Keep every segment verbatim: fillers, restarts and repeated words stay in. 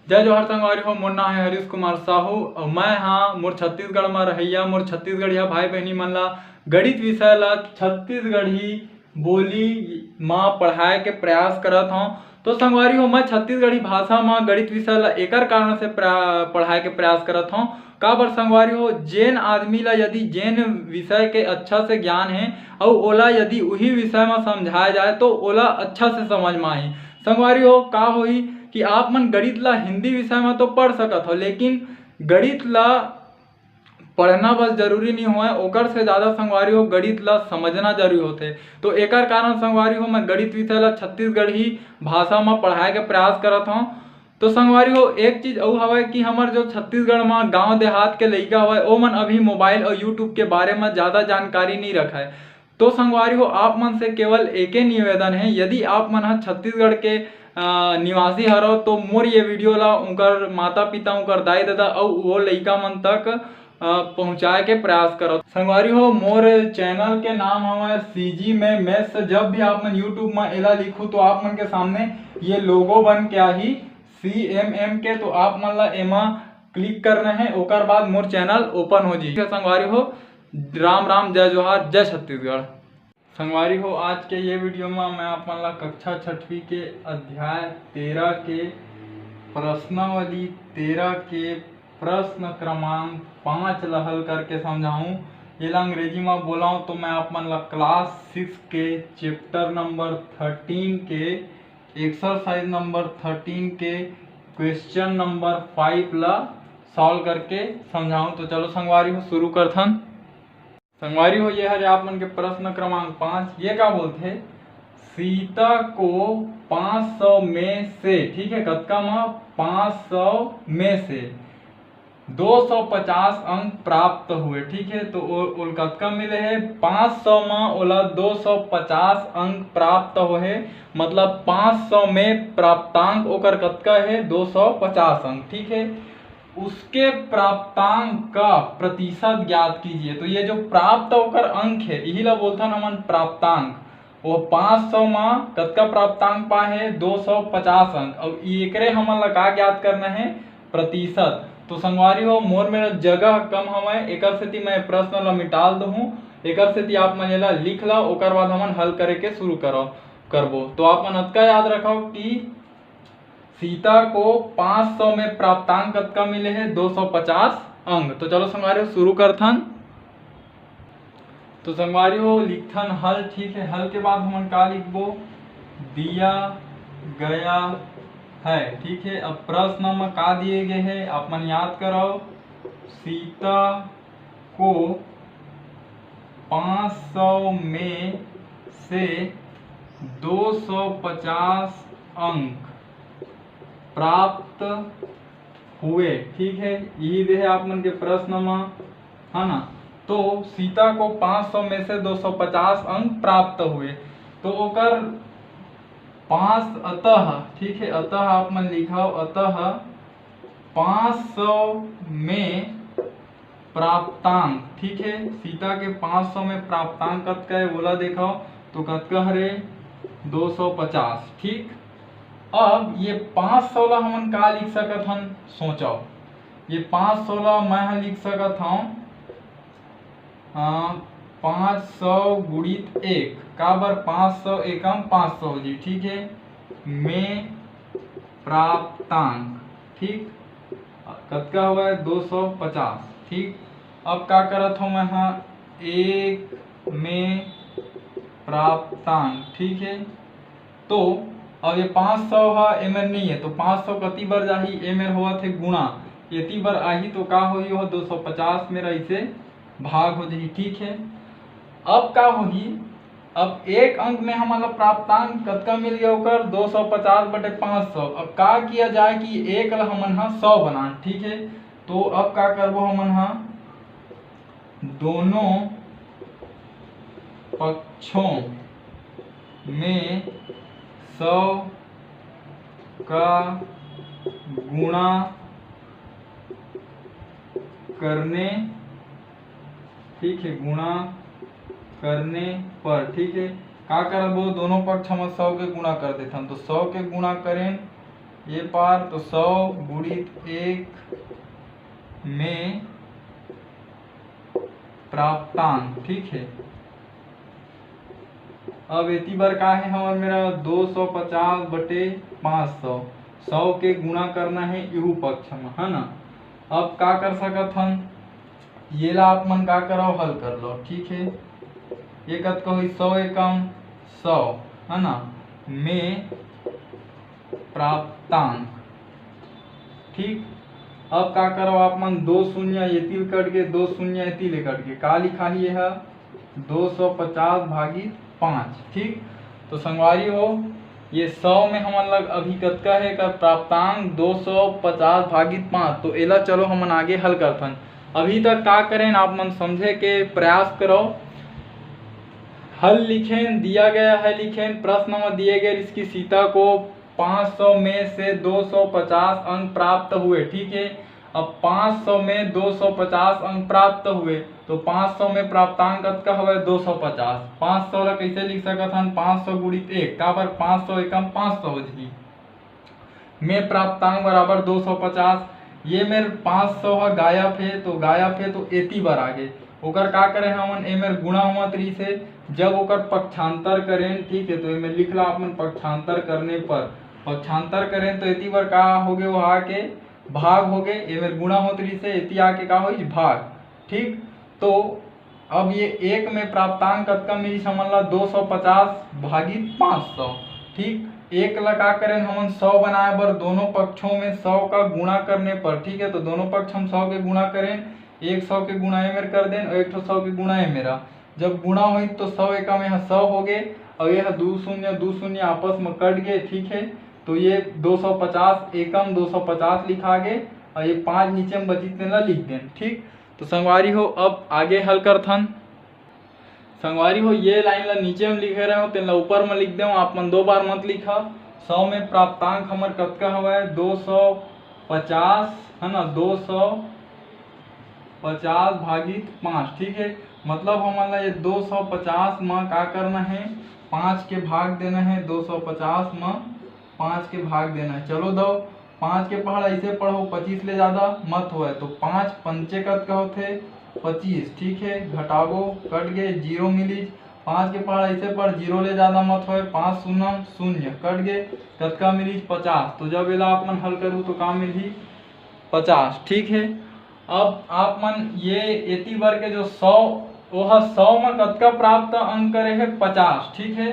जय जोहार संगवारी हो, मोर नाम है हरीश कुमार साहू और मैं हाँ मोर छत्तीसगढ़ में रहैया, मोर छत्तीसगढ़िया भाई बहनी मन ला गणित विषय ला छत्तीसगढ़ी बोली मा पढ़ाए के प्रयास करत हौं। तो संगवारी हो, मैं छत्तीसगढ़ी भाषा मा गणित विषय ला एकर कारण से प्रा-, पढ़ाए के प्रयास करत हौं। काबर संगवारी हो, जेन आदमी ला यदि जेन विषय के अच्छा से ज्ञान है और ओला यदि उही विषय मा समझाया जाए तो ओला अच्छा से समझ मा आही। संगवारी हो, का होही कि आप मन गणित ला हिंदी विषय मा तो पढ़ सकत हो, लेकिन गणित ला पढ़ना बस जरूरी नहीं होय, ओकर से ज़्यादा संगवारी हो गणित ला समझना जरूरी होथे। तो एकर कारण संगवारी हो मैं गणित विषय ला छत्तीसगढ़ी भाषा मा पढ़ाए के प्रयास करत हौं। तो संगवारी हो, एक चीज अउ हवय कि हमर जो छत्तीसगढ़ मा गांव देहात के लइका हवय, ओमन अभी मोबाइल और YouTube के बारे मा ज़्यादा जानकारी नहीं रखय। तो संगवारी हो, आप मन से केवल एके निवेदन है, यदि आप मन ह छत्तीसगढ़ के, अ, निवासी हरव तो मोर ये वीडियो ला उनकर माता पिता, उनकर दाई ददा अउ वो लइका मन तक, अ, पहुँचाए के प्रयास करव। संगवारी हो, मोर चैनल के नाम हवय CG में Maths। जब भी आप मन YouTube में एला लिखू तो आप मन के सामने ये लोगो बन के आही CMM के, तो आप मन ला एमा क्लिक करना है, ओकर बाद मोर चैनल ओपन हो जाही। संगवारी हो, राम राम, जय जोहार, जय छत्तीसगढ़। संगवारी हो, आज के ये वीडियो में मैं आप मन ला कक्षा छठवीं के अध्याय तेरह के प्रश्नावली तेरह के प्रश्न क्रमांक पाँच ला हल करके समझाऊं। एला अंग्रेजी में बोलाऊं तो मैं आप मन ला क्लास सिक्स के चैप्टर नंबर थर्टीन के एक्सरसाइज नंबर थर्टीन के क्वेश्चन नंबर फाइव ला सॉल्व करके समझाऊं। तो चलो संगवारी हो, शुरू करथन। संगवारी हो, ये हरे आप मन के प्रश्न क्रमांक पाँच। ये का बोलथे? सीता को पाँच सौ में से, ठीक है, कतका मा? पाँच सौ में से दो सौ पचास अंक प्राप्त हुए, ठीक है। तो ओ-, ओल कतका मिले है? पाँच सौ मा ओला दो सौ पचास अंक प्राप्त हुए, मतलब पाँच सौ में प्राप्तांक ओकर कतका है? दो सौ पचास अंक, ठीक है। उसके प्राप्तांक का प्रतिशत ज्ञात कीजिए। तो ये जो प्राप्त ओकर अंक है, यही ला बोलथन हमन प्राप्तांक। वो पाँच सौ मा कतका प्राप्तांक पाए है? दो सौ पचास अंक। अब एकरे हमन ला का ज्ञात करना है? प्रतिशत। तो संगवारी हो, मोर मेर जगह कम हवय, एकर सेती मैं प्रश्न ला मिटाल दूहूं, एकर सेती आप मन एला लिख ला, ओकर बाद हमन हल करे के शुरू करो, करबो। तो आप मन अतका याद रखो कि सीता को पाँच सौ में प्राप्तांक कतका मिले है? दो सौ पचास अंक। तो चलो संगवारी हो, शुरू करथन। तो संगवारी हो, लिखथन हल, ठीक है। हल के बाद हमन का लिखबो? दिया गया है, ठीक है। अब प्रश्न में का दिए गए है, आप मन याद कराओ। सीता को पाँच सौ में से दो सौ पचास अंक प्राप्त हुए, ठीक है। यही दे है आप मन के प्रश्न में, है ना। तो सीता को पाँच सौ में से दो सौ पचास अंक प्राप्त हुए, तो ओकर पाँच, अतः, ठीक है, अतः आप मन लिखाओ, अतः पाँच सौ में प्राप्तांक, ठीक है, सीता के पाँच सौ में प्राप्तांक कतका है, ओला देखाओ, तो कतका हरे? दो सौ पचास, ठीक। अब ये पाँच सौ ला हमन का लिख सकत हन, सोचो, ये पाँच सौ ला मैं ह लिख सकत हूँ, हाँ, पाँच सौ गुणित एक, काबर पाँच सौ एकम पाँच सौ हो जी, ठीक है, में प्राप्तांक, ठीक, कतका हुआ है? दो सौ पचास, ठीक। अब का करत हूँ मैं, हाँ, एक में प्राप्तांक, ठीक है। तो अब ये पाँच सौ हा एमेर नहीं है, तो पाँच सौ कति बर जाही? एमेर होवत है गुणा, एती बर आही, तो का होही? वो दो सौ पचास मेर ऐसे भाग हो जाही, ठीक है। अब का होही? अब एक अंक में हमन ला प्राप्तांक कतका मिल गया ओकर? दो सौ पचास बटे पाँच सौ। अब का किया जाए कि एक ला हमन हा सौ बनान, ठीक है। तो अब का करबो हमन हा, दोनों पक्षों में सौ का गुणा करने, ठीक है, गुणा करने पर, ठीक है, का करबो, दोनों पक्ष हम सौ के गुणा कर देथन, तो सौ के गुणा करें ये पार तो सौ गुणित एक में प्राप्तांक, ठीक है। अब एती बर का है हमर मेरा दो सौ पचास बटे पाँच सौ, सौ के गुणा करना है इहू पक्ष में, है ना। अब का कर सकत हन, ये ला आप मन का करो, हल कर लो, ठीक है। ये कतका होई, सौ एकम सौ, है ना, में प्राप्तांक, ठीक। अब का करो आप मन, दो शून्य एती ले कट के, दो शून्य एती ले कट के, का लिखा ही ये हा? दो सौ पचास भागित पाँच, ठीक। तो संगवारी हो, ये सौ में हमन लग अभी कतका है कर प्राप्तांक दो सौ पचास भागित पाँच। तो एला चलो हमन आगे हल करथन। अभी तक का करें आप मन समझे के प्रयास करो। हल लिखेन, दिया गया है लिखेन, प्रश्न में दिए गए इसकी सीता को पाँच सौ में से दो सौ पचास अंक प्राप्त हुए, ठीक है। अब पाँच सौ में दो सौ पचास अंक प्राप्त हुए, तो पाँच सौ में प्राप्तांक कतका हवय? दो सौ पचास। पाँच सौ ला कइसे लिख सकत हन? पाँच सौ गुणित एक, काबर पाँच सौ एकम पाँच सौ हो जही। में प्राप्तांक बराबर दो सौ पचास। ये मेर पाँच सौ ह गायब हे, तो गायब हे तो एती बर आगे। ओकर का करे हमन, ए मेर गुणा होवत रहिस हे, जब ओकर पक्षांतर करेन, ठीक है, तो ए मेर लिख ला अपन पक्षांतर करने पर, पक्षांतर करेन तो एती बर का हो गे, वो आके भाग हो गे, ए मेर गुणा होत रहिस हे, एती आके का होइस, भाग, ठीक। तो अब ये एक में प्राप्तांक कतका मिलिस हमन ला? दो सौ पचास भागित पाँच सौ, ठीक। एक ला का करेन हमन, सौ बनाए बर दोनों पक्षों में सौ का गुणा करने पर, ठीक है, तो दोनों पक्ष हम सौ के गुणा करेन, एक सौ के गुणा ए मेर कर देन और एक ठो सौ के गुणा ए मेरा। जब गुणा होई तो सौ एकम यहाँ सौ हो गए और यह दो शून्य दो शून्य आपस में कट गए, ठीक है। तो ये दो सौ पचास एकम दो सौ पचास लिखा गए और ये पाँच नीचे में बची तेन ला लिख देन, ठीक। तो संगवारी हो, अब आगे हल करथन। संगवारी हो, ये लाइन ला नीचे में लिखे रहे हो, तेन ला ऊपर में लिख देव, आप मन दो बार मत लिखा। सौ में प्राप्तांक हमर कतका हवय? दो सौ पचास, है ना, दो सौ पचास भागित पाँच, ठीक है। मतलब हमन ला ये दो सौ पचास में का करना है? पाँच के भाग देना है, दो सौ पचास में पाँच के भाग देना है। चलो दो, पाँच के पहाड़ ऐसे पढ़ो, पच्चीस ले ज़्यादा मत होए, तो पाँच पंचे कतका होथे? पच्चीस, ठीक है। घटाबो, कट गए, जीरो मिलिस। पाँच के पहाड़ ऐसे पढ़, जीरो ले ज़्यादा मत होए, पाँच शून्य शून्य, कट गए, कतका मिलिस? पचास। तो जब एला आप मन हल करू तो का मिलही? पचास, ठीक है। अब आप मन ये एती बर के जो सौ, वो ह सौ में कतका प्राप्त अंक करे है? पचास, ठीक है।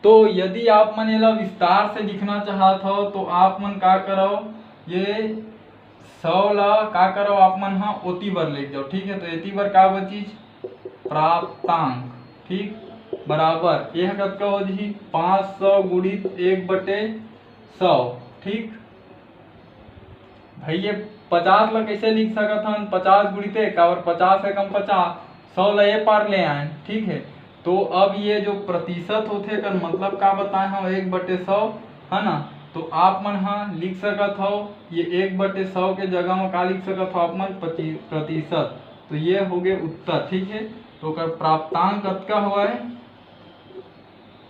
तो यदि आप मन एला विस्तार से लिखना चाहत हो तो आप मन का करो, ये सौ ला का करो, आप मन हा ओती बर लेके जाओ, ठीक है। तो एती बर का बचिस? प्राप्तांक, ठीक, बराबर ये ह कतका हो जही? पाँच सौ गुणित एक बटे सौ, ठीक। भाई ये पचास ला कैसे लिख सकत हन? पचास गुणित एक, काबर पचास एकम पचास, सौ ला ये पार ले आए, ठीक है। तो अब ये जो प्रतिशत होथे, एकर मतलब का बताए हम, एक बटे सौ, है ना। तो आप मन हा लिख सकत हो, ये एक बटे सौ के जगह में का लिख सकत हो आप मन? पच्चीस प्रतिशत। तो ये हो गए उत्तर, ठीक है। तो ओकर प्राप्तांक कतका हुआ है?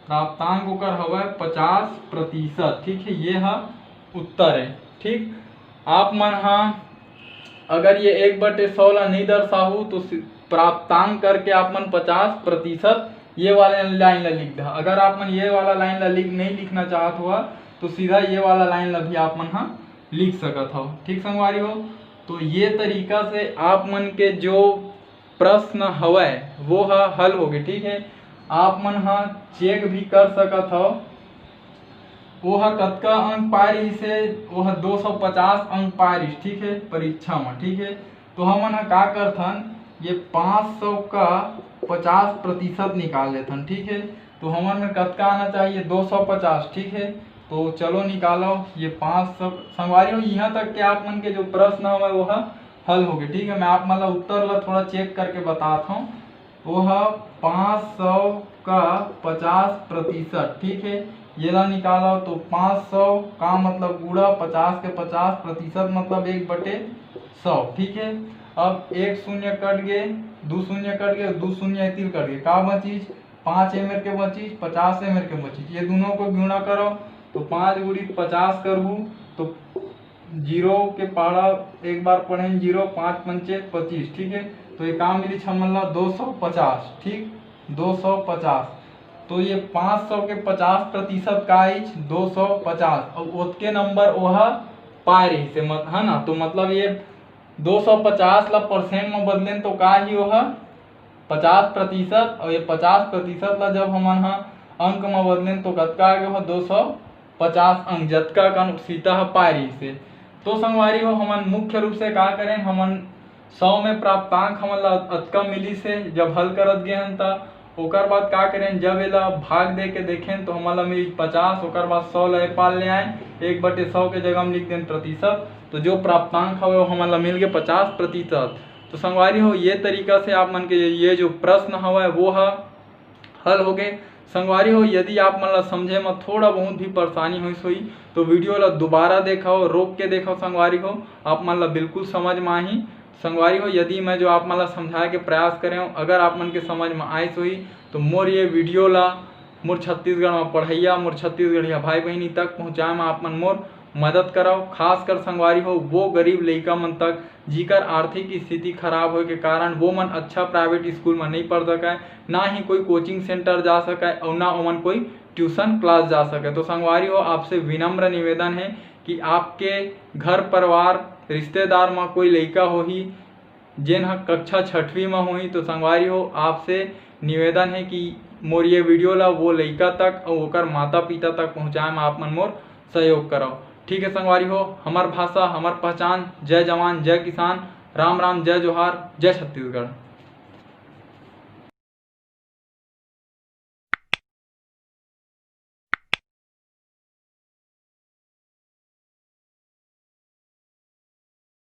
प्राप्तांक ओकर हवय पचास प्रतिशत, ठीक है, ये ह उत्तर है, ठीक। आप मन हा अगर ये एक बटे सौ ला नहीं दर्शाहू तो सि-, प्राप्तांक करके आप मन पचास प्रतिशत ये वाले लाइन ला लिख दहा। अगर आप मन ये वाला लाइन ला लिख, नहीं लिखना चाहत हुआ तो सीधा ये वाला लाइन ला भी आप मन हा लिख सकत हो, ठीक संगवारी हो। तो ये तरीका से आप मन के जो प्रश्न हवय वो ह हल होगे, ठीक है। आप मन ह चेक भी कर सकत हव, वो ह कतका अंक पाए रहिस हे, वो ह दो सौ पचास अंक पाए रहिस, ठीक है, परीक्षा में, ठीक है। तो हमन ह का करथन, ये पाँच सौ का पचास प्रतिशत निकाल लेथन, ठीक है। तो हमन में कतका आना चाहिए, दो सौ पचास, ठीक है। तो चलो निकालो ये पाँच सौ। संगवारी हो, यहाँ तक के आप मन के जो प्रश्न हवय वो ह हल होगे, ठीक है। मैं आप मन ला उत्तर ला थोड़ा चेक करके बतात हूँ। वो ह पाँच सौ का पचास प्रतिशत, ठीक है। ये ला निकालो तो पाँच सौ का मतलब गुणा पचास के पचास प्रतिशत मतलब एक बटे सौ, ठीक है। अब एक शून्य कट गए, दो शून्य कट गए, दो शून्य तीन कट गए, का बचिस? पाँच एम के बचिस, पचास एम के बचिस। ये दोनों को गुणा करो तो पाँच गुणित पचास करबू तो जीरो के पाड़ा एक बार पढ़ेन, जीरो पाँच पंचे पच्चीस, ठीक है। तो ये का मिलिस हमन ला? दो सौ पचास, ठीक, दो सौ पचास। तो ये पाँच सौ के पचास प्रतिशत का आइच? दो सौ पचास। अउ ओतके नंबर ओहा पाए रहिस हे, मत-, है ना? तो मतलब ये दो सौ पचास ला परसेंट में बदलेन तो का ही ओहा? पचास प्रतिशत। और ये पचास प्रतिशत ला जब हमन ह अंक में बदलेन तो कतका आ गे ओहा? दो सौ पचास अंक, जतका कन सीता ह पाए रहिस हे। तो संगवारी हो, हमन मुख्य रूप से का करेन, हमन सौ में प्राप्तांक हमन ला अतका मिलिस हे, जब हल करत गे हन त ओकर बाद का करेन, जब एला भाग दे के देखेन तो हमन ला मिलिस पचास, ओकर बाद सौ ला ए पार ले आएन, एक बटे सौ के जगह हम लिख देन प्रतिशत, तो जो प्राप्तांक हवे वो हमन ला मिल गे पचास प्रतिशत। तो संगवारी हो, ये तरीका से आप मन के ये जो प्रश्न हवय वो ह हल हो गे। संगवारी हो, यदि आप मन ला समझे म थोड़ा बहुत भी परेशानी होइस होही तो वीडियो ला दोबारा देखव, रोक के देखव संगवारी हो, आप मन ला बिल्कुल समझ में आही। संगवारी हो, यदि मैं जो आप मन ला समझाए के प्रयास करे हूँ, अगर आप मन के समझ में आइस होही तो मोर ये वीडियो ला मोर छत्तीसगढ़ में पढ़ैया, मोर छत्तीसगढ़िया भाई बहिनी तक पहुँचाए में आप मन मोर मदद करव। खासकर संगवारी हो, वो गरीब लइका मन तक जिकर आर्थिक स्थिति खराब होए के कारण वो मन अच्छा प्राइवेट स्कूल में नहीं पढ़ सकय, ना ही कोई कोचिंग सेंटर जा सकय और ना ओमन कोई ट्यूशन क्लास जा सकय। तो संगवारी हो, आपसे विनम्र निवेदन है कि आपके घर परिवार रिश्तेदार में कोई लइका होही जेन ह कक्षा छठवीं में होही, तो संगवारी हो, आपसे निवेदन है कि मोर ये वीडियो ला वो लइका तक और ओकर माता पिता तक पहुँचाए में आप मन मोर सहयोग करव। ठीक है संगवारी हो, हमर भाषा, हमर पहचान। जय जवान, जय किसान, राम राम, जय जोहार, जय छत्तीसगढ़।